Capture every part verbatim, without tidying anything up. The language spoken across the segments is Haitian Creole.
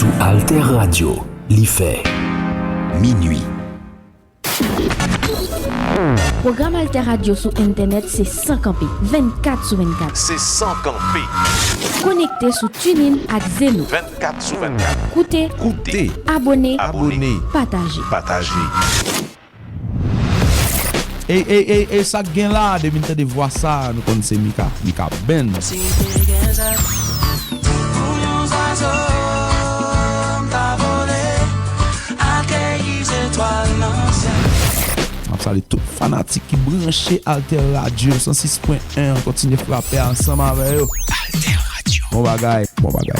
Alter Radio, li fè minui. Pwogram Alter Radio sou entènèt se san kanpe, vennkat sou vennkat. Se san kanpe. Konekte sou TuneIn ak Zeno. Vennkat sou vennkat. Koute, Koute. Abone, Abone. Pataje. Pataje. Ey, ey, ey, ey, sa k gen la? Depi n tande vwa sa, nou konn se Mika, Mika Band. Si te gen zam pou yon zwazo, m ta vole, akeyi zetwal nan syèl. M ap salye tout fanatik ki branche Alter Radio san sis pwen en, kontinye frape ansanm avè yo. Alter Radio. Bon bagay, bon bagay.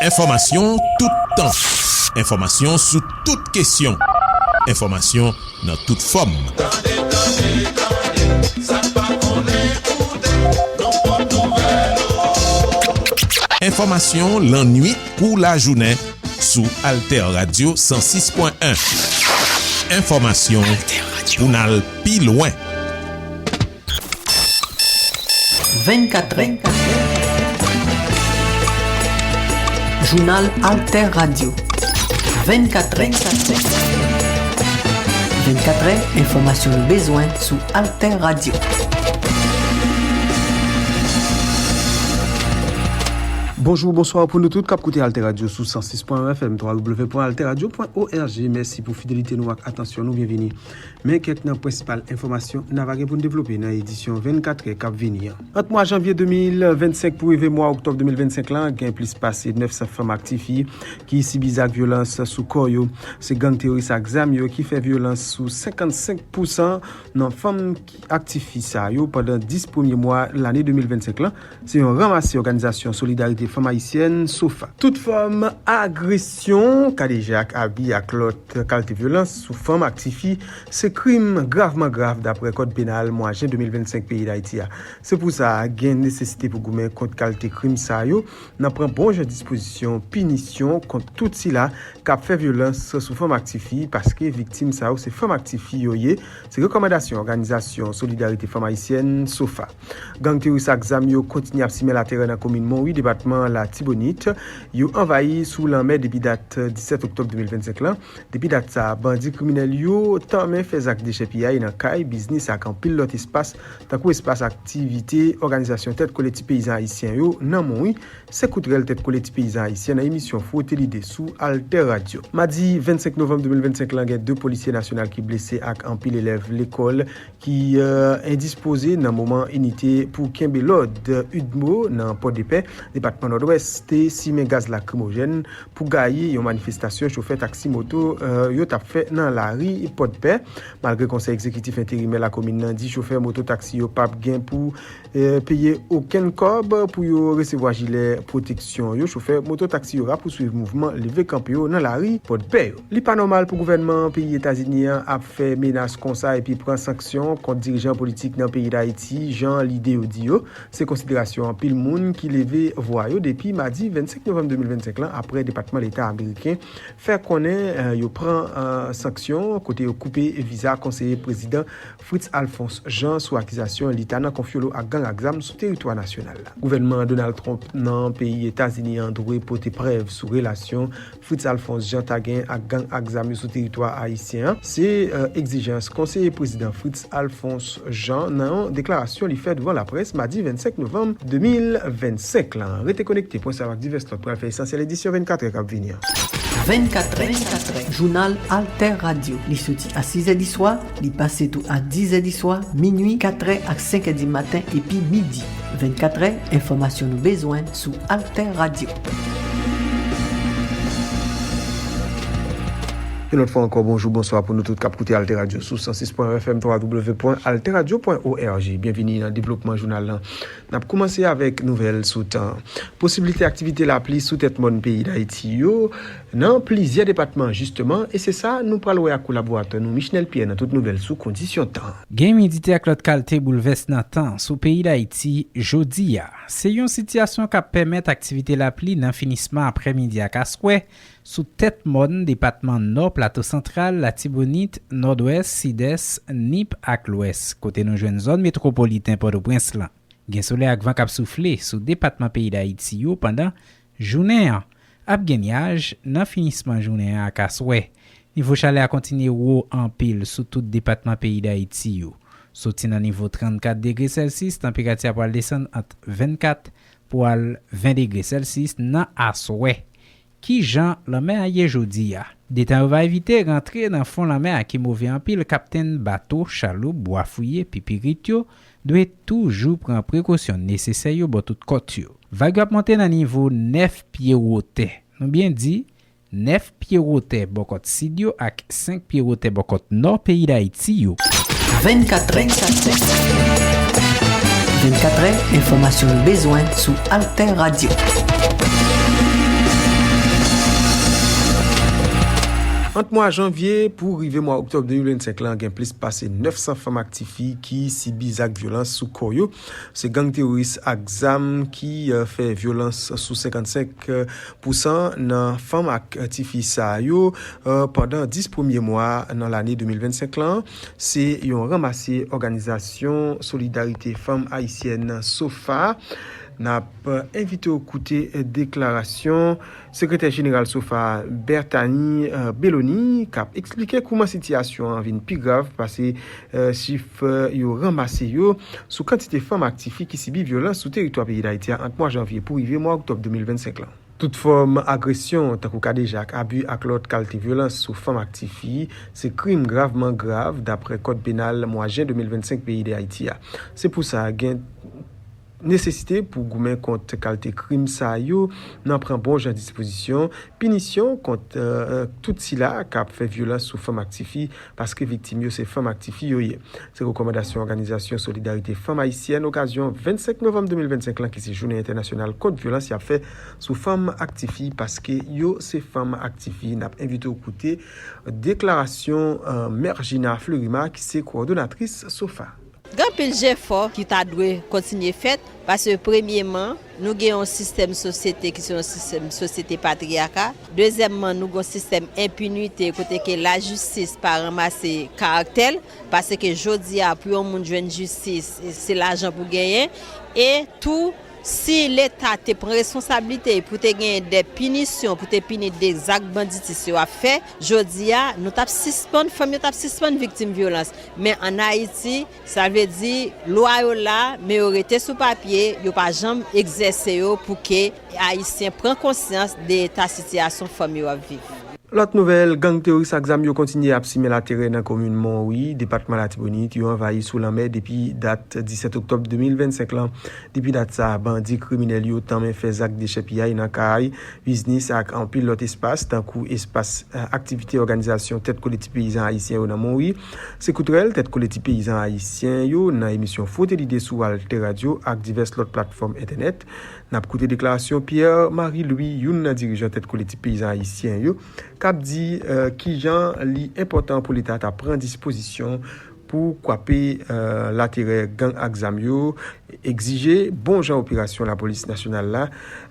Enfòmasyon toutan. Enfòmasyon sou tout kesyon. Enfòmasyon nan tout fòm. Tande, tande, tande, sa n pa konnen koute, nou pot nouvèl. Enfòmasyon lannuit kou lajounen sou Alter Radio san sis pwen en. Enfòmasyon pou n al pi lwen. Vennkatrè. Jounal Alter Radio. Vennkatrè. Vennkatrè, enfòmasyon nou bezwen sou Alter Radio. Bonjou, bonswa pou nou tout k ap koute Alter Radio sou san sis pwen en F M, w w w pwen alter radio pwen o r g. Mèsi pou fidelite nou ak atansyon nou. Byenvini. Men kèk nan prensipal enfòmasyon n ava gen pou n devlope nan edisyon vennkatrè k ap vini an. Ant mwa janvye de mil vennsenk pou rive mwa oktòb de mil vennsenk lan, gen plis pase nèf san fanm ak tifi ki sibi zak vyolans sou kò yo. Se gang teworis ak zam yo ki fè vyolans sou senkannsenk pousan nan fanm ki, ak tifi sa yo pandan dis premye mwa lane de mil vennsenk lan. Se yon ranmase òganizasyon Solidarite Fanm Ayisyèn, sofa. Tout fòm agresyon, kadejak, abi ak lòt kalte vyolans sou fanm ak tifi se krim gravman grav, daprè Kòd Penal mwa jen de mil vennsenk peyi Dayiti a. Se pou sa, gen nesesite pou goumen kont kalte krim sa yo, nan pran bon jan dispozisyon, pinisyon kont tout sila k ap fè vyolans sou fanm ak tifi, paske viktim sa yo se fanm ak tifi yo ye, se rekòmandasyon òganizasyon Solidarite Fanm Ayisyèn, sofa. Gang teworis ak zam yo kontinye ap simen latèrè nan komin Monwi, depatman Latibonit. Yo anvayi sou lanmè depi dat disèt oktòb de mil vennsenk lan. Depi dat sa a, bandi kriminèl yo tanmen fè zak dechèpiyay nan kay, biznis ak anpil lòt espas, tankou espas aktivite òganizasyon Tèt Kolektif Peyizan Ayisyen yo nan Monwi. Se kout rèl Tèt Kolektif Peyizan Ayisyen nan emisyon Fwote Lide sou Alter Radio. Madi vennsenk novanm de mil vennsenk lan, gen de polisye nasyonal ki blese ak anpil elèv lekòl ki, euh, endispoze nan moman inite pou kenbe lòd, UDMO, nan Pòdepè, depatman Nòdwès, te simen gaz lakrimojèn pou gaye yon manifestasyon chofè taksi moto, euh, yo t ap fè nan lari Pòdepè. Malgre konsèy egzekitif enterimè lakomin nan di chofè moto taksi yo p ap gen pou, euh, peye okenn kòb pou yo resevwa jilè pwoteksyon yo, chofè moto taksi yo rapouswiv mouvman leve kanpe yo nan lari Pòdepè yo. Li pa nòmal pou gouvènman peyi Etazini an ap fè menas konsa epi pran sanksyon kont dirijan politik nan peyi Dayiti, jan lide yo di yo. Se konsiderasyon anpil moun ki leve vwa yo depi madi vennsenk novanm de mil vennsenk lan, apre Depatman Leta ameriken fè konnen, eh, yo pran, eh, sanksyon kote yo koupe viza konseye prezidan Fritz Alphonse Jean sou akizasyon li ta nan konfyolo ak gang ak zam sou teritwa nasyonal la. Gouvènman Donald Trump nan peyi Etazini an dwe pote prèv sou relasyon Fritz Alphonse Jean ta gen ak gang ak zam yo sou teritwa ayisyen an. Se, eh, egzijans konseye prezidan Fritz Alphonse Jean nan yon deklarasyon li fè douvan laprès madi vennsenk novanm de mil vennsenk lan. Rete konekte pou sav ak divès lòt pral fè esansyèl edisyon vennkatrè k ap vini an. Vennkatrè, jounal Alter Radio. Li soti a sizè di swa, li pase tou a dizè di swa, minui, katrè ak senkè di maten epi midi. Vennkatrè, enfòmasyon nou bezwen sou Alter Radio. Yon lòt fwa ankò, bonjou, bonswa pou nou tout k ap koute Alter Radio sou san sis pwen en F M, w w w pwen alter radio pwen o r g. Byenvini nan devlopman jounal lan. N ap kòmanse avèk nouvèl sou tan. Posiblite aktivite lapli sou tèt mòn peyi Dayiti yo, nan plizyè depatman, jisteman, e se sa nou pral wè ak kolaboratè nou, Michnel Pierre, nan tout nouvèl sou kondisyon tan. Gen imidite ak lòt kalte boulvès nan tan sou peyi Dayiti jodi a. Se yon sitiyasyon k ap pèmèt aktivite lapli nan finisman aprèmidi ak aswè sou tèt mòn depatman Nò, Plato Santral, Latibonit, Nòdwès, Sidès, Nip ak Lwès, kote nou jwenn zòn metwopoliten Pòtoprens lan. Gen solèy ak van k ap soufle sou depatman peyi Dayiti yo pandan Jounen an ap gen nyaj nan finisman jounen an ak aswè. Nivo chalè a kontinye wo anpil sou tout depatman peyi Dayiti yo. Soti nan nivo trannkat degre Celsius, tanperati a pral desann ant vennkat pou al ven degre Celsius nan aswè. Kijan lanmè a ye jodi a? Detan yo va evite rantre nan fon lanmè a ki move anpil, kaptenn bato, chaloup, bwa fouye, pipirit yo dwe toujou pran prekosyon nesesè yo bò tout kòt yo. Vag yo ap monte nan nivo nèf pye wotè. Nou byen di, nèf pye wotè bò kòt sid yo ak senk pye wotè bò kòt nò peyi Dayiti yo. Vennkat, vennkat, vennkat, enfòmasyon nou bezwen sou Alter Radio. Ant mwa janvye pou rive mwa oktòb de mil vennsenk lan, gen plis pase nèf san fanm ak tifi ki sibi zak vyolans sou kò yo. Se gang teworis ak zam ki, eh, fè vyolans sou senkannsenk pousan nan fanm ak, eh, tifi sa yo, eh, pandan dis premye mwa nan lane de mil vennsenk lan. Se yon ranmase òganizasyon Solidarite Fanm Ayisyèn, sofa. N ap, eh, envite w koute, eh, deklarasyon Sekretè Jeneral sofa, Berthanie, eh, Belloni, k ap eksplike kouman sitiyasyon an vin pi grav pase, eh, chif, eh, yo ranmase yo sou kantite fanm ak tifi ki sibi vyolans sou teritwa peyi Dayiti a ant mwa janvye pou rive mwa oktòb de mil vennsenk lan. Tout fòm agresyon, tankou kadejak, abi ak lòt kalte vyolans sou fanm ak tifi, se krim gravman grav, daprè Kòd Penal mwa jen de mil vennsenk peyi Dayiti a. Se pou sa, gen nesesite pou goumen kont kalte krim sa yo, nan pran bon jan dispozisyon, pinisyon kont, eh, tout sila k ap fè vyolans sou fanm ak tifi, paske viktim yo se fanm ak tifi yo ye. Se rekòmandasyon òganizasyon Solidarite Fanm Ayisyèn okazyon vennsenk novanm de mil vennsenk lan, ki se jounen entènasyonal kont vyolans y ap fè sou fanm ak tifi, paske yo se fanm ak tifi. N ap envite w koute deklarasyon, eh, Mergina Fleurima, ki se kowòdonatris sofa. Gen anpil jefò ki ta dwe kontinye fèt, paske premyeman, nou gen yon sistèm sosyete ki se yon sistèm sosyete patriyaka. Dezyèmman, nou gen yon sistèm enpinite kote ke lajistis pa ranmase karaktè l, paske jodi a, pou yon moun jwenn jistis, se lajan pou genyen. E tou, si Leta te pran responsablite pou te genyen de pinisyon, pou te pini de zak banditis yo ap fè, jodi a, nou t ap sispann, fanm yo t ap sispann viktim vyolans. Men ann Ayiti, sa vle di, lwa yo la, men yo rete sou papye, yo pa janm egzèse yo pou ke Ayisyen pran konsyans de eta sitiyasyon fanm yo ap viv. Lòt nouvèl, gang teworis ak zam yo kontinye ap simen laterè nan komin Monwi, depatman Latibonit. Yo anvayi sou lanmè depi dat disèt oktòb de mil vennsenk lan. Depi dat sa a, bandi kriminèl yo tanmen fè zak dechèpiyay nan kay, biznis ak anpil lòt espas, tankou espas, eh, aktivite òganizasyon Tèt Kolektif Peyizan Ayisyen yo nan Monwi. Se kout rèl Tèt Kolektif Peyizan Ayisyen yo nan emisyon Fwote Lide sou Alter Radio ak divès lòt platfòm entènèt. N ap koute deklarasyon Pierre Marie Louis, youn nan dirijan Tèt Kolektif Peyizan Ayisyen yo, k ap di, eh, kijan li enpòtan pou Leta ta pran dispozisyon pou kwape, eh, laterè gang ak zam yo, egzije bon jan operasyon lapolis nasyonal la,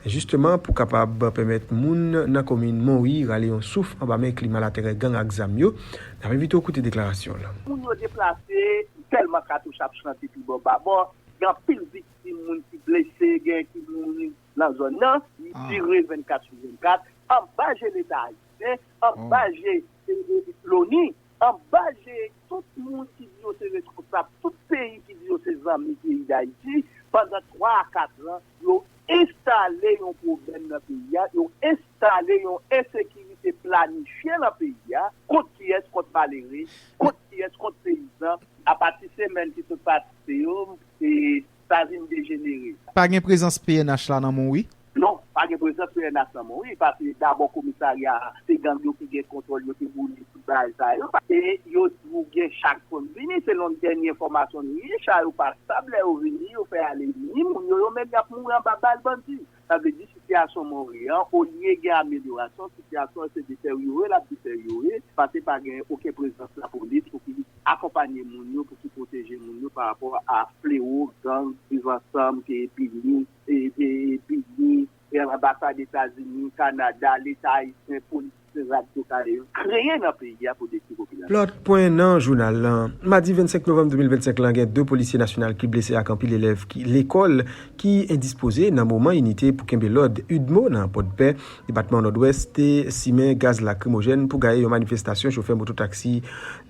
jisteman pou kapab pèmèt moun nan komin Monwi rale yon souf anba men klima laterè gang ak zam yo. N ap envite w koute deklarasyon l. Moun yo deplase tèlman katouch ap chante pi bò ba bò, gen anpil viktim, moun ki blese, gen ki mouri nan zòn nan, li dire vennkat sou vennkat, anba je Leta ayisyen, anba je, e, e, loni, anba je tout moun ki di yo se responsab, tout peyi ki di yo se zanmi peyi Dayiti, pandan twa a kat an, yo enstale yon pwoblèm nan peyi a, yo enstale yon ensekirite planifye nan peyi a, kont kiyès, kont malere, kont kiyès, kont peyizan. Apati semèn ki sot pase yo, e, sa vin dejenere. Pa gen prezans P N H la nan Monwi? Non, pa gen prezans P N H nan Monwi, paske dabò komisarya a, se gang yo ki gen kontwòl yo, te boule tout bagay sa yo. E yo di w gen cha k konn vini, selon dènye enfòmasyon nou ye, cha yo pa stab, lè yo vini, yo fè ale vini, moun yo, yo menm y ap mouri anba bal bandi. Sa vle di sitiyasyon Monwi an, olye gen amelyorasyon, sitiyasyon an se deteryore, l ap deteryore, paske pa gen okenn prezans lapolis pou ki akonpanye moun yo, pou ki pwoteje moun yo pa rapò a flewo gang, viv ansanm, ke Bini, e, e, Bini, e, anbasad Etazini, Kanada, Leta ayisyen, polis, rad yo kale yo, kreye nan peyi a pou detwi popilasyon. Lòt pwen nan jounal lan. Madi vennsenk novanm de mil vennsenk lan, gen de polisye nasyonal ki blese ak anpil elèv ki lekòl ki endispoze nan moman inite pou kenbe lòd UDMO nan Pòdpè, depatman Nòdwès, te simen gaz lakrimojèn pou gaye yon manifestasyon chofè mototaksi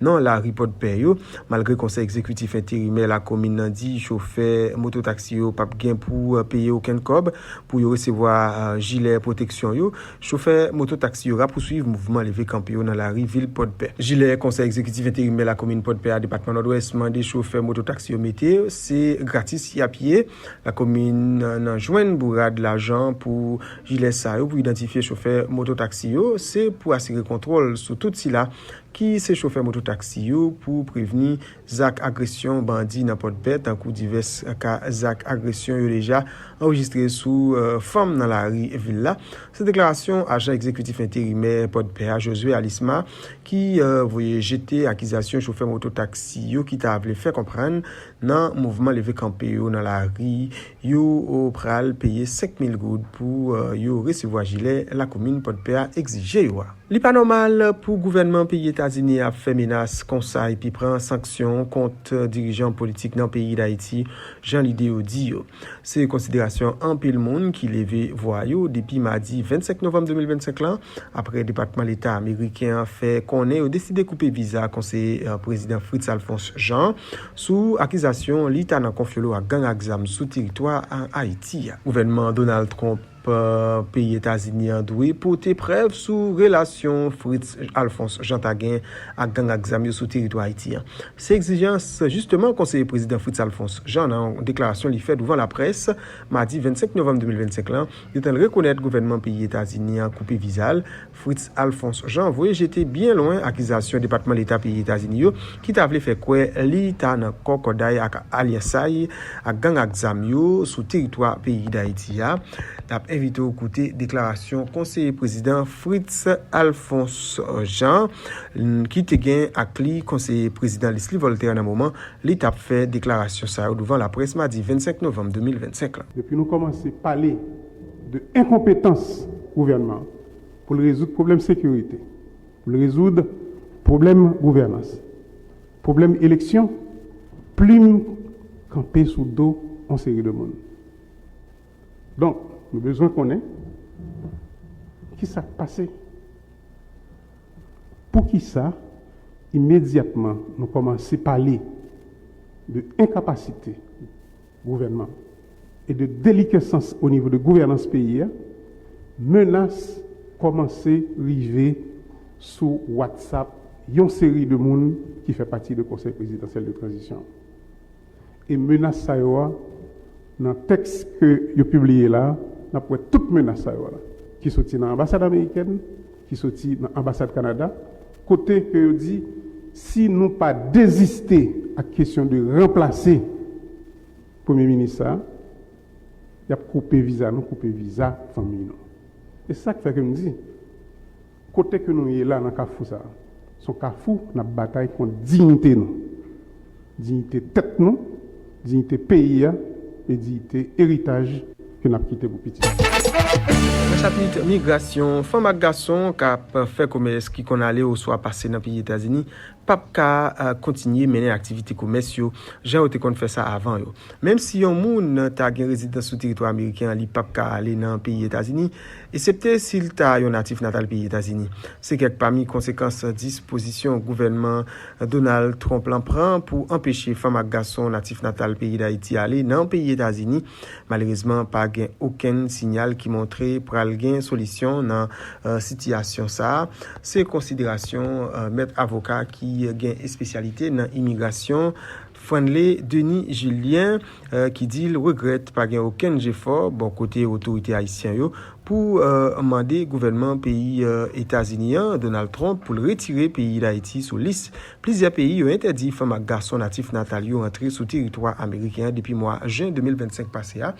nan lari Pòdpè yo. Malgre konsèy egzekitif enterimè lakomin nan di chofè mototaksi yo p ap gen pou peye okenn kòb pou yo resevwa jilè pwoteksyon yo, chofè mototaksi yo rapouswiv mouvman leve kanpe yo nan lari vil Pòdpè. Jilè konsèy egzekitif enterimè lakomin Pòdpè a, depatman Nòdwès, mande chofè mototaksi yo mete, se gratis y ap ye. Lakomin nan jwenn bourad lajan pou jilè sa yo pou idantifye chofè mototaksi yo, se pou asire kontwòl sou tout sila ki se chofè mototaksi yo, pou prevni zak agresyon bandi nan Pòdpè, tankou divès ka zak agresyon yo deja anrejistre sou fanm nan lari vil la. Se deklarasyon ajan egzekitif enterimè Pòdpè a, Josué Alisma, ki voye jete akizasyon chofè mototaksi yo ki ta vle fè konprann nan mouvman leve kanpe yo nan lari yo pral peye senk mil goud pou yo resevwa jilè lakomin Pòdpè a egzije yo a. Li pa nòmal pou gouvènman peyi Etazini ap fè menas konsa epi pran sanksyon kont dirijan politik nan peyi Dayiti, jan lidè yo di yo. Se konsiderasyon anpil moun ki leve vwa yo depi madi vennsenk novanm de mil vennsenk lan, apre Depatman Leta ameriken an fè konnen yo deside koupe viza konseye prezidan Fritz Alphonse Jean sou akizasyon li ta nan konfyolo ak gang ak zam sou teritwa Ayiti a. Gouvènman Donald Trump peyi Etazini an dwe pote prèv sou relasyon Fritz Alphonse Jean ta gen ak gang ak zam yo sou teritwa Ayiti an. Se egzijans, jisteman, konseye prezidan Fritz Alphonse Jean nan yon deklarasyon li fè douvan laprès madi vennsenk novanm de mil vennsenk lan, yo t al rekonèt gouvènman peyi Etazini an koupe viza l. Fritz Alphonse Jean voye jete byen lwen akizasyon Depatman Leta peyi Etazini yo ki ta vle fè kwè li ta nan kòkòday ak alyansay ak gang ak zam yo sou teritwa peyi Dayiti a. N ap envite w koute deklarasyon konseye prezidan Fritz Alphonse Jean ki te gen ak li konseye prezidan Leslie Voltaire nan moman li t ap fè deklarasyon sa yo douvan laprès madi vennsenk novanm de mil vennsenk lan. Depi nou kòmanse pale de enkonpetans gouvènman an pou l rezoud pwoblèm sekirite, pou l rezoud pwoblèm gouvènans, pwoblèm eleksyon, plim kanpe sou do yon seri de moun. Donk, nou bezwen konnen ki sa k pase. Poukisa imedyatman nou kòmanse pale de enkapasite gouvènman e de delikesans o nivo de gouvènans peyi a, menas kòmanse rive sou WhatsApp yon seri de moun ki fè pati de Konsèy Prezidansyèl de Tranzisyon. E menas sa yo a, nan tèks ke yo pibliye la, n ap wè tout menas sa yo a la, ki soti nan anbasad amerikèn, ki soti nan anbasad Kanada, kote ke yo di, si nou pa deziste ak kesyon de ranplase premye minis sa a, y ap koupe viza nou, koupe viza fanmi nou. E se sa k fè ke m di, kote ke nou ye la nan kafou sa a, se yon kafou n ap batay kont diyite nou, diyite tèt nou, diyite peyi a e diyite eritaj ke n ap kite pou pitit. Nan chapit migrasyon, fanm ak gason k ap fè komès ki konn ale oswa pase nan peyi Etazini p ap ka kontinye mennen aktivite komès yo jan yo te konn fè sa avan yo. Menm si yon moun ta gen rezidans sou teritwa ameriken an, li p ap ka ale nan peyi Etazini, esepte si l ta yon natif natal peyi Etazini. Se kèk pami konsekans dispozisyon gouvènman Donald Trump lan pran pou anpeche fanm ak gason natif natal peyi Dayiti ale nan peyi Etazini. Malerezman, pa gen okenn siyal ki montre pral gen solisyon nan sitiyasyon sa a. Se konsiderasyon mèt avoka ki gen espesyalite nan imigrasyon, Franley Denis Julien, ki di l regrèt pa gen okenn jefò bò kote otorite ayisyen yo pou mande gouvènman peyi Etazini an, Donald Trump, pou l retire peyi Dayiti sou lis plizyè peyi yo entèdi fanm ak gason natif natal yo rantre sou teritwa ameriken an depi mwa jen de mil vennsenk pase a.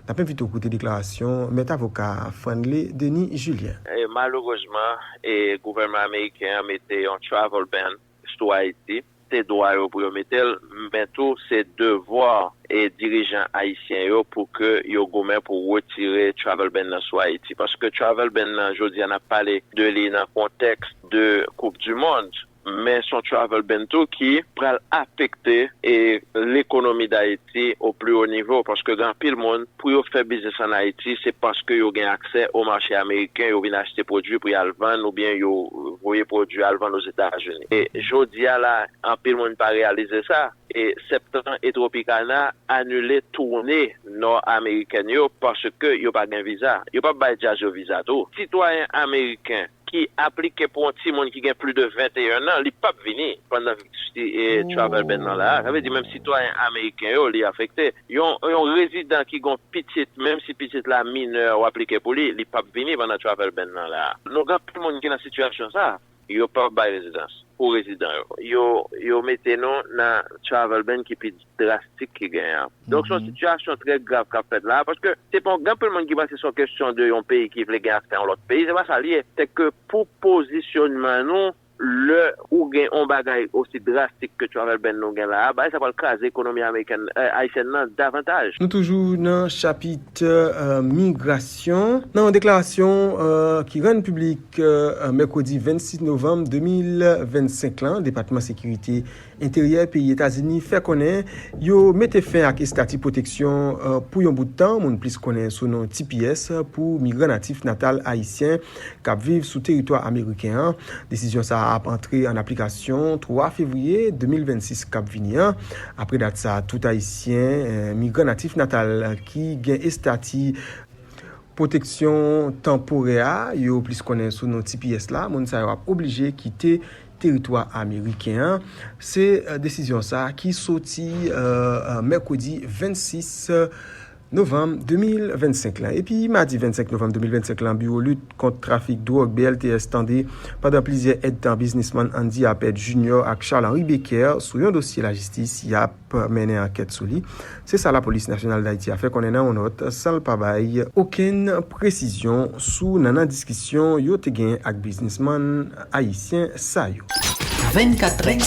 N ap envite w koute deklarasyon mèt avoka Franley Denis Julien. E malerezman, e gouvènman ameriken an mete yon travel ban sou Ayiti. Se dwa yo pou yo mete l, men tou se devwa e dirijan ayisyen yo pou ke yo goumen pou retire travel ban nan sou Ayiti. Paske travel ban nan, jodi a, n ap pale de li nan kontèks de Coupe du Monde. men se yon travel ban tou ki pral afekte e lekonomi Dayiti o pli wo nivo, paske gen anpil moun, pou yo fè biznis ann Ayiti, se paske yo gen aksè o mache ameriken, yo vin achte pwodui pou y al vann, oubyen yo voye pwodui al vann Ozetazini. E jodi a la, anpil moun pa reyalize sa. E Septan e Tropicana anile toune nò amerikèn yo paske yo pa gen viza. Yo p ap bay djaz yo viza tou. Sitwayen ameriken ki aplike pou yon timoun ki gen plis de venteyen an, li p ap vini pandan e, travel ban nan la a. Sa vle di menm sitwayen ameriken yo, li afekte. Yon, yon rezidan ki gen yon pitit, menm si pitit la minè, w aplike pou li, li p ap vini pandan travel ban nan la a. Nou gen anpil moun ki nan sitiyasyon sa a. Yo p ap bay rezidans pou rezidan yo. Yo, yo mete nou nan travel ban ki pi drastik ki genyen an. Donk, se yon sitiyasyon trè grav k ap fèt la a, paske se pa, gen anpil moun ki panse se yon kesyon de yon peyi ki vle gen aksè a yon lòt peyi, se pa sa l ye. Se ke pou pozisyonman nou, lè ou gen yon bagay osi drastik ke travel ban nou gen la a, bagay sa pral kraze ekonomi amerikèn, eh, ayisyèn nan davantaj. Nou toujou nan chapit, eh, migrasyon. Nan yon deklarasyon, eh, ki rann piblik, eh, mèkredi vennsis novanm de mil vennsenk lan, Depatman Sekirite Enteryè peyi Etazini fè konnen yo mete fen ak estati pwoteksyon, eh, pou yon bout tan, moun plis konnen sou non T P S, pou migran natif natal ayisyen k ap viv sou teritwa ameriken an. Desizyon sa a ap antre an aplikasyon twa fevriye de mil vennsis k ap vini an. Apre dat sa a, tout Ayisyen, eh, migran natif natal ki gen estati pwoteksyon tanporè a, yo plis konnen sou non T P S la, moun sa yo ap oblije kite teritwa ameriken an. Se, eh, desizyon sa a ki soti, eh, eh, mèkredi vennsis novanm de mil vennsenk lan. Epi madi vennsenk novanm de mil vennsenk lan, Biwo Lit Kont Trafik Dwòg, B L T S, tande pandan plizyè èdtan biznismann Andy Appert Junior ak Charles Henri Becker sou yon dosye lajistis y ap mennen ankèt sou li. Se sa Lapolis Nasyonal Dayiti a fè konnen nan yon nòt, san l pa bay okenn presizyon sou nannan diskisyon yo te gen ak biznismann ayisyen sa yo. Vennkatrè.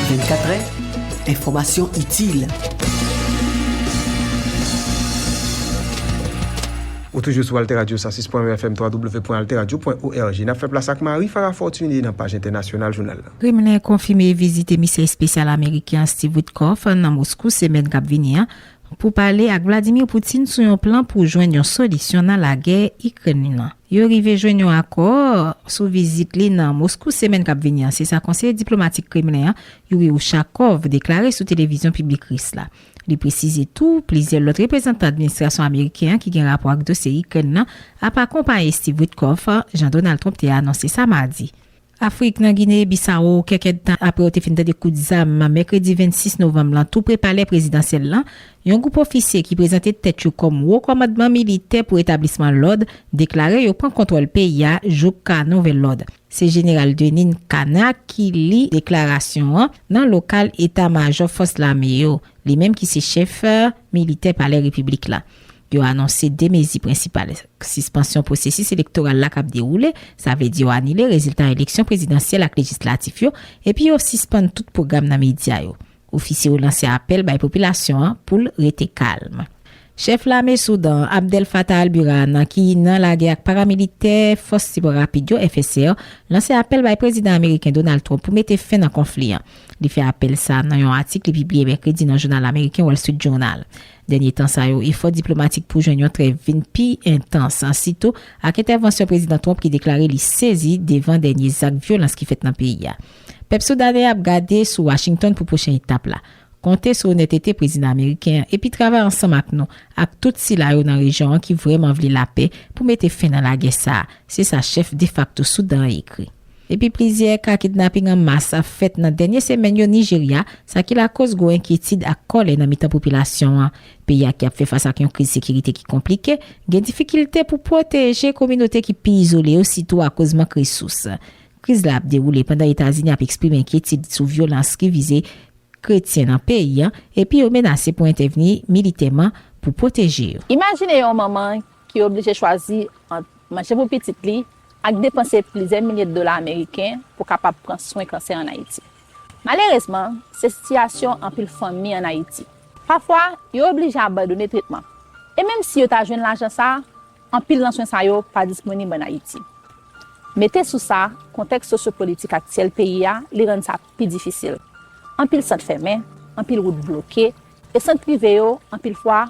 Vennkatrè, enfòmasyon itil. Ou toujou sou Alter Radio san sis pwen wen F M, twa W pwen alter radio pwen O R G. N ap fè plas ak Marie Farah Fortuné nan paj entènasyonal jounal la. Kremlen konfime vizit emisè espesyal ameriken an Steve Witkoff nan Moskou semèn k ap vini an pou pale ak Vladimir Putin sou yon plan pou jwenn yon solisyon nan lagè Ikrèn nan. Yo rive jwenn yon akò sou vizit li nan Moskou semèn k ap vini an, se sa konseye diplomatik Kremlen an, Yuri Ushakov, deklare sou televizyon piblik ris la. Li presize tou, plizyè lòt reprezantan administrasyon ameriken an ki gen rapò ak dosye Ikrèn nan ap akonpaye Steve Witkoff, jan Donald Trump te anonse sa madi. Afrik, nan Gine Bisawo, kèk èdtan apre yo te fin tande kout zam mèkredi vennsis novanm lan, tou pre palè prezidansyèl lan, yon gwoup ofisye ki prezante tèt yo kòm wo kòmandman militè pou retablisman lòd, deklare yo pran kontwòl peyi a jouk ka nouvèl lòd. Se jeneral Denin Kana ki li deklarasyon an nan lokal eta majò fòs lame yo, li menm ki se chèf, eh, militè Palè Repiblik la. Yo anonse de mezi prensipal: sispansyon pwosesis elektoral la k ap dewoule, sa vle di yo anile rezilta eleksyon prezidansyèl ak lejislatif yo, epi yo sispann tout pwogram nan medya yo. Ofisye yo lanse apèl bay popilasyon an pou l rete kalm. Chèf lame Soudan an, Abdel Fattah al-Burhan, ki nan lagè ak paramilitè Fòs Sipò Rapid yo, F S R, lanse apèl bay prezidan ameriken Donald Trump pou mete fen nan konfli an. Li fè apèl sa a nan yon atik li pibliye mèkredi nan jounal ameriken Wall Street Journal. Dènye tan sa yo, efò diplomatik pou jwenn yon trèv vin pi entans, sitou ak entèvansyon prezidan Trump ki deklare li sezi devan dènye zak vyolans ki fèt nan peyi a. Pèp soudanè ap gade sou Washington pou pwochen etap la. Konte sou onètete prezidan ameriken an epi travay ansanm ak nou, ak tout sila yo nan rejyon an ki vrèman vle lapè pou mete fen nan lagè sa a, se sa chèf defakto Soudan an ekri. Epi plizyè ka kidnaping an mas ap fèt nan dènye semèn yo Nijerya, sa ki lakoz gwo enkyetid ak kòlè nan mitan popilasyon an. Peyi a ki ap fè fas ak yon kriz sekirite ki konplike, gen difikilte pou pwoteje kominote ki pi izole yo, sitou akoz mank resous. Kriz la ap dewoule pandan Etazini ap eksprime enkyetid sou vyolans ki vize kretyen nan peyi an, epi yo menase pou entèvni militèman pou pwoteje yo. Imajine yon manman ki oblije chwazi ant manje pou pitit li ak depanse plizyè milye dola ameriken pou kapab pran swen kansè ann Ayiti. Malerezman, se sitiyasyon anpil fanmi ann Ayiti. Pafwa, yo oblije abandone tretman. E menm si yo ta jwenn lajan sa a, anpil nan swen sa yo pa disponib ann Ayiti. Mete sou sa, kontèks sosyopolitik aktyèl peyi a, li rann sa pi difisil. Anpil sant fèmen, anpil wout bloke, e sant prive yo, anpil fwa,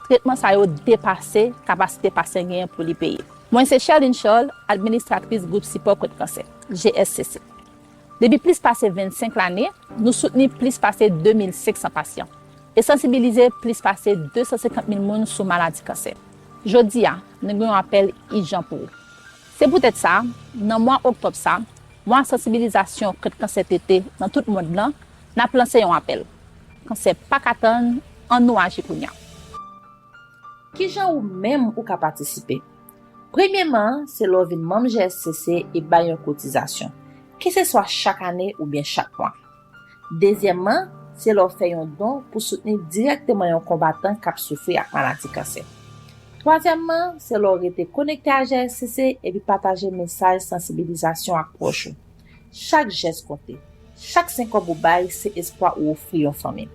tretman sa yo depase kapasite pasyan genyen pou li peye. Mwen se Sherline Charles, administratris Gwoup Sipò Kont Kansè, G S C C. Depi plis pase vennsenk lane, nou soutni plis pase de mil senk san pasyan e sansibilize plis pase de san senkant mil moun sou maladi kansè. Jodi a, nou gen yon apèl ijan pou ou. Se poutèt sa, nan mwa oktòb sa, mwa sansibilizasyon kont kansè tete nan tout mond lan, n ap lanse yon apèl. Kansè pa ka tann, ann nou aji kounya. Kijan ou menm ou ka patisipe? Premyeman, se lè w vin manm G S C C e bay yon kotizasyon, keseswa chak ane oubyen chak mwa. Dezyèmman, se lè w fè yon don pou soutni dirèkteman yon konbatan k ap soufri ak maladi kansè. Twazyèmman, se lè w rete konekte a G S C C epi pataje mesaj sansibilizasyon ak pwòch ou. Chak jès konte. Chak senkòb ou bay se espwa ou ofri yon fanmi.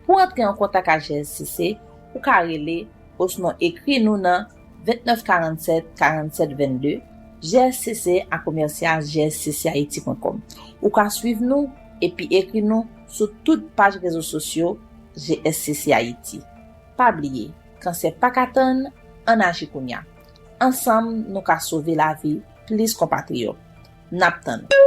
Pou antre an kontak ak G S C C, ou ka rele osnon ekri nou nan vennèf karannsèt karannsèt vennde, G S C C a komèsyal G S C C Haiti pwen kòm. Ou ka swiv nou epi ekri nou sou tout paj rezo sosyo G S C C Haiti. Pa bliye, kansè pa ka tann, ann aji kounya. Ansanm, nou ka sove lavi plis konpatriyòt. N ap tann ou.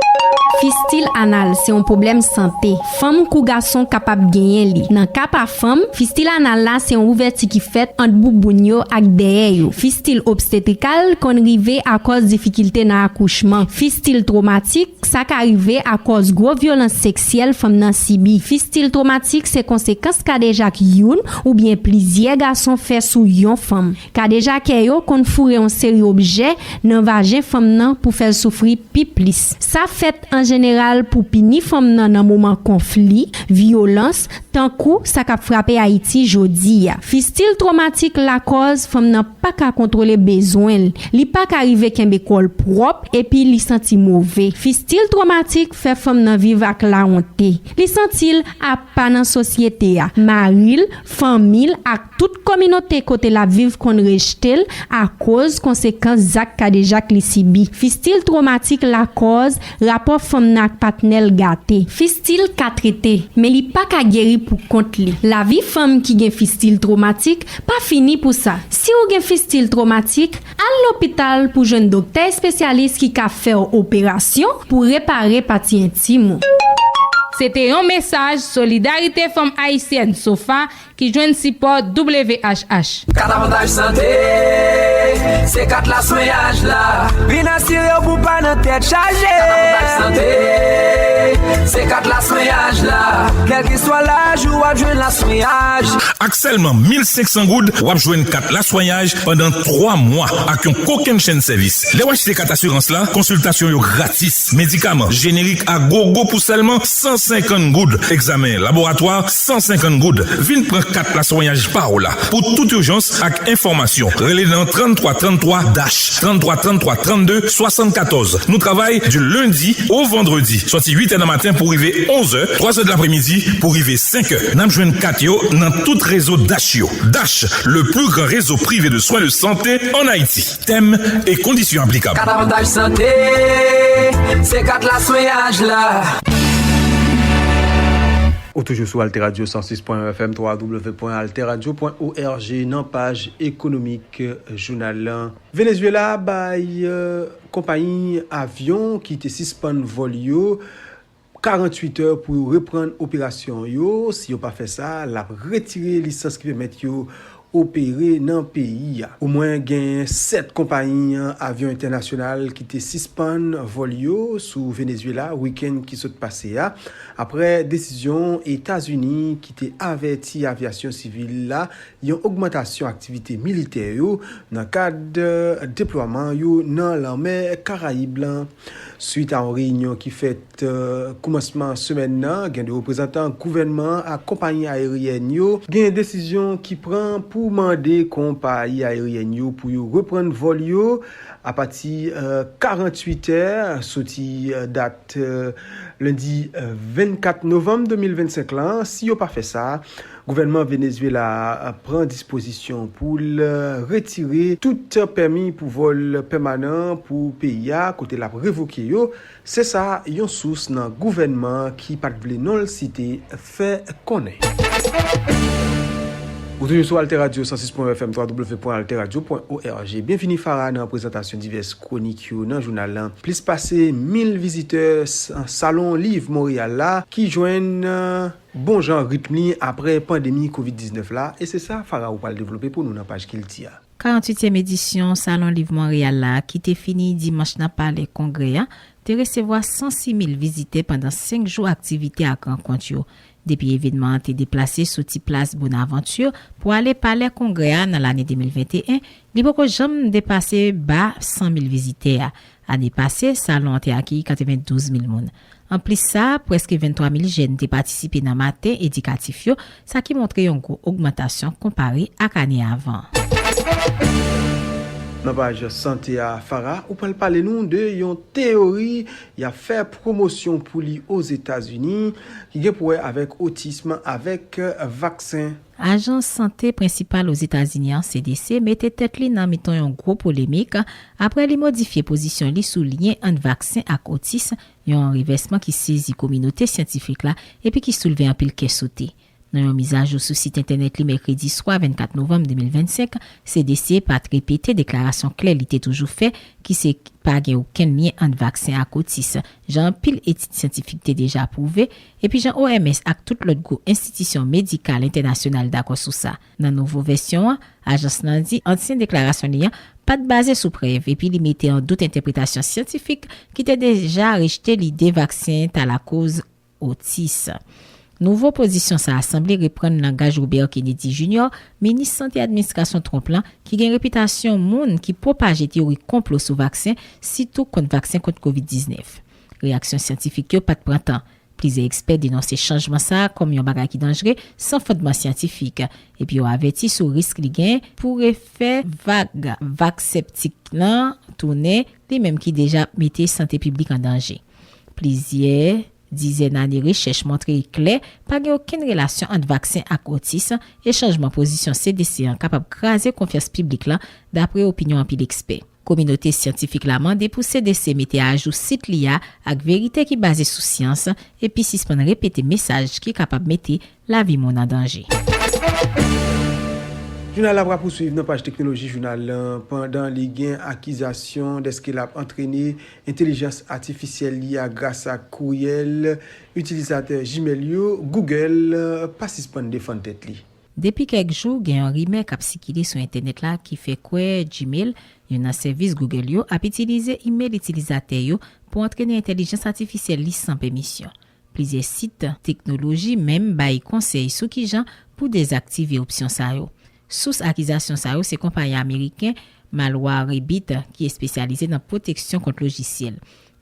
Fistil anal se yon pwoblèm sante fanm kou gason kapab genyen li. Nan ka pa fanm, fistil anal la se yon ouvèti ki fèt ant bouboun yo ak dèyè yo. Fistil obstetrikal konn rive akòz difikilte nan akouchman. Fistil twomatik, sa ka rive akòz gwo vyolans seksyèl fanm nan sibi. Fistil twomatik se konsekans kadejak youn oubyen plizyè gason fè sou yon fanm. Kadejakè yo konn foure yon seri objè nan vajen fanm nan pou fè l soufri pi plis. Sa fèt an jeneral pou pini fanm nan nan moman konfli, vyolans, tankou sa k ap frape Ayiti jodi a. Fistil twomatik lakòz fanm nan pa ka kontwole bezwen l, li pa ka rive kenbe kò l pwòp epi li santi move. Fistil twomatik fè fanm nan viv ak lawonte. Li santi l apa nan sosyete a. Mari l, fanmi l ak tout kominote kote l ap viv konn rejte l akoz konsekans zak kadejak li sibi. Fistil twomatik lakòz rapò fanm nan ak patnè l gate. Fistil ka trete, men li pa ka geri pou kont li. Lavi fanm ki gen fistil twomatik pa fini pou sa. Si w gen fistil twomatik, al lopital pou jwenn doktè espesyalis ki ka fè w operasyon pou repare pati entim ou. Se te yon mesaj Solidarite Fanm Ayisyèn, sofa, ki jwenn sipò W H H. Kat avantaj sante, se kat laswenyaj la. Vin asire w pou w pa nan tèt chaje. Kat avantaj sante, se kat laswenyaj la. Kèlkeswa laj ou, w ap jwenn laswenyaj. Ak sèlman mil senk san goud, w ap jwenn kat laswenyaj pandan twa mwa ak yon kokennchenn sèvis. Lè w achte kat asirans la, konsiltasyon yo gratis, medikaman jenerik a gogo pou sèlman san senkant goud, egzamen laboratwa san senkant goud. Vin pran kat laswenyaj pa w la. Pou tout ijans ak enfòmasyon, rele nan trannntwa trannntwa dash, trannntwa trannntwa trannde swasannkatòz. Nou travay di lendi o vandredi, sòti uit è nan maten pou rive onz è, twa è de lapremidi pou rive senk è. N ap jwenn kat yo nan tout rezo Dash yo. Dash, le plus grand réseau privé de soins de santé en Haïti. Tèm e kondisyon aplikab. Kat avantaj sante, se kat laswenyaj la. Ou toujou sou Alter Radio san sis pwen en F M, w w w pwen alter radio pwen o r g, nan paj ekonomik jounal lan. Venezuela bay, euh, konpayi avyon ki te sispann vòl yo karanntuit è pou yo reprann operasyon yo. Si yo pa fè sa, l ap retire lisans ki pèmèt yo opere nan peyi a. Omwen gen sèt konpayi avyon entènasyonal ki te sispann vòl yo sou Venezuela wikenn ki sot pase a, apre desizyon Etazini ki te avèti avyasyon sivil la yon ogmantasyon aktivite militè yo nan kad deplwaman yo nan Lanmè Karayib lan. Swit a yon reyinyon ki fèt, euh, koumansman semèn nan, gen de reprezantan gouvènman ak konpayi ayeryèn yo, gen desizyon ki pran pou pou mande konpayi ayeryèn yo pou yo reprann vòl yo apati, eh, karanntuit è, soti, eh, dat, eh, lendi, eh, vennkat novanm de mil vennsenk lan. Si yo pa fè sa, gouvènman Venezuela, eh, pran dispozisyon pou l, eh, retire tout pèmi pou vòl pèmanan pou peyi a, kote l ap revoke yo. Se sa yon sous nan gouvènman ki pa t vle non l site fè konnen. Ou toujou sou Alter Radio san sis pwen F M, w w w pwen alter radio pwen o r g. Byenvini Farah nan prezantasyon divès kwonik yo nan jounal lan. Plis pase mil vizitè s-, Salon Liv Monreyal la ki jwenn, eh, bon jan ritm li apre pandemi kovid diznèf la, e se sa Farah ou pral devlope pou nou nan paj kilti a. Karanntuityèm edisyon Salon Liv Monreyal la, ki te fini dimanch nan Palè Kongrè a, te resevwa san sis mil vizitè pandan senk jou aktivite ak rankont yo. Depi evènman an te deplase soti Plas Bonavanti pou ale Palè Kongrè a nan lane de mil venteyen, li poko janm depase ba san mil vizitè a. Ane pase, salon an te akeyi katrevendouz mil moun. Anplis sa, prèske venntwa mil jèn te patisipe nan maten edikatif yo, sa ki montre yon gwo ogmantasyon konpare ak ane avan. Nan paj sante a, Farah, ou pral pale nou de yon teyori y ap fè pwomosyon pou li Ozetazini, ki gen pou wè avèk otism, avèk vaksen. Ajans sante prensipal Ozetazini an, C D C, mete tèt li nan mitan yon gwo polemik apre li modifye pozisyon li sou lyen ant vaksen ak otis, yon revèsman ki sezi kominote syantifik la epi ki soulve anpil kè sote. Nan yon mizajou sou sit entènèt li mèkredi swa vennkat novanm de mil vennsenk, C D C pa t repete deklarasyon klè li te toujou fè, ki se pa gen okenn lyen ant vaksen ak otis, jan anpil etid syantifik te deja pwouve, epi jan O M S ak tout lòt gwo enstitisyon medikal entènasyonal dakò sou sa. Nan nouvo vèsyon an, ajans lan di ansyen deklarasyon li an pa t baze sou prèv, epi li mete an dout entèpretasyon syantifik ki te deja rejte lide vaksen ta lakoz otis. Nouvo pozisyon sa a sanble reprann langaj Robert Kennedy Junior, minis sante administrasyon Trump lan, ki gen repitasyon moun ki pwopaje teyori konplo sou vaksen, sitou kont vaksen kont kovid diznèf. Reyaksyon syantifik yo pa t pran tan. Plizyè ekspè denonse chanjman sa a kòm yon bagay ki danjre, san fondman syantifik, epi yo avèti sou risk li gen pou refè vag vakseptik lan tounen, li menm ki deja mete sante piblik an danje. Plizyè dizèn ane rechèch montre klè pa gen okenn relasyon ant vaksen ak otis, e chanjman pozisyon C D C an kapab kraze konfyans piblik lan, dapre opinyon anpil ekspè. Kominote syantifik la mande pou C D C mete ajou sit li a ak verite ki baze sou syans, epi sispann repete mesaj ki kapab mete lavi moun an danje. Jounal la pral pouswiv nan paj teknoloji jounal lan, pandan li gen akizasyon dèske l ap antrene entèlijans atifisyèl li a gras ak kouryèl itilizatè Gmail yo, Google pa sispann defann tèt li. Depi kèk jou, gen yon rimè k ap sikile sou entènèt la ki fè kwè Gmail, youn nan sèvis Google yo, ap itilize imèl itilizatè yo pou antrene entèlijans atifisyèl li san pèmisyon. Plizyè sit teknoloji menm bay konsèy sou kijan pou dezaktive opsyon sa yo. Sous akizasyon sa yo se konpayi ameriken Malwarebit, ki espesyalize nan pwoteksyon kont lojisyèl.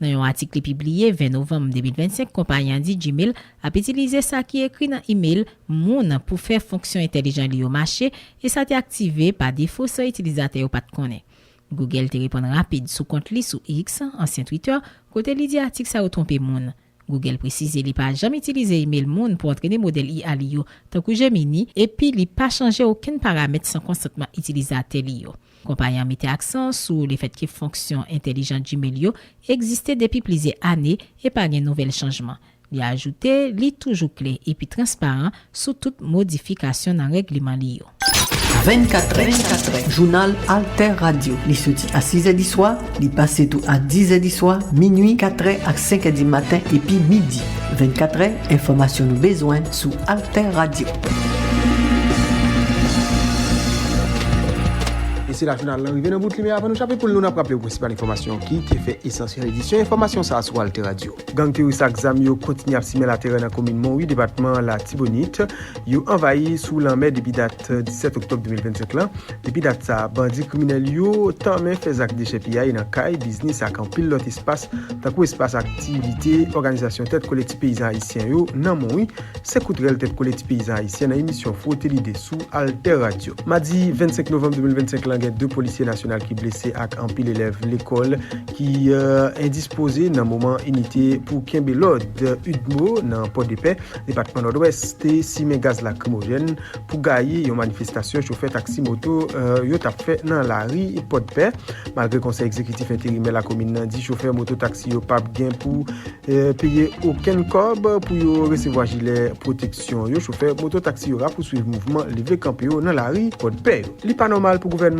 Nan yon atik li pibliye ven novanm de mil vennsenk, konpayi an di Gmail ap itilize sa ki ekri nan imèl moun pou fè fonksyon entèlijan li yo mache, e sa te aktive pa defo san itilizatè yo pa t konnen. Google te reponn rapid sou kont li sou X, ansyen Twitter, kote li di atik sa yo twonpe moun. Google presize li pa janm itilize imèl moun pou antrene modèl I A li yo, tankou Gemini, epi li pa chanje okenn paramèt san konsantman itilizatè li yo. Konpayi an mete aksan sou lefètke fonksyon entèlijan Gmail yo egziste depi plizyè ane e pa gen nouvèl chanjman. Li ajoute, li toujou klè epi transparan sou tout modifikasyon nan règleman li yo. Vennkat è, vennkat è, jounal Alter Radio. Li soti a sis è di swa, li pase tou a diz è di swa, minui, kat è ak senk è di maten epi midi. Vennkat è, enfòmasyon nou bezwen sou Alter Radio. E Se la jounal lan rive nan bout li, men avan nou chape pou l, nou n ap raple w prensipal enfòmasyon ki te fè esansyèl edisyon enfòmasyon sa a sou Alter Radio. Gang teworis ak zam yo kontinye ap simen laterè nan komin Monwi, depatman Latibonit. Yo anvayi sou lanmè depi dat disèt oktòb de mil vennsenk lan. Depi dat sa a, bandi kriminèl yo tanmen fè zak dechèpiyay nan kay, biznis ak anpil lòt espas, tankou espas aktivite òganizasyon tèt kolektif peyizan ayisyen yo nan Monwi. Se kout rèl tèt kolektif peyizan ayisyen nan emisyon Frote Lide sou Alter Radio. Madi vennsenk novanm de mil vennsenk lan, gen de polisye nasyonal ki blese ak anpil elèv lekòl ki, euh, endispoze nan moman inite pou kenbe lòd. UDMO nan Pòdepè, depatman Nòdwès, te simen gaz lakrimojèn pou gaye yon manifestasyon chofè taksi moto, euh, yo t ap fè nan lari Pòdepè. Malgre konsèy egzekitif enterimè lakomin nan di chofè moto taksi yo p ap gen pou, euh, peye okenn kòb pou yo resevwa jilè pwoteksyon yo, chofè moto taksi yo rapouswiv mouvman leve kanpe yo nan lari Pòdepè yo. Li pa nòmal pou gouvènman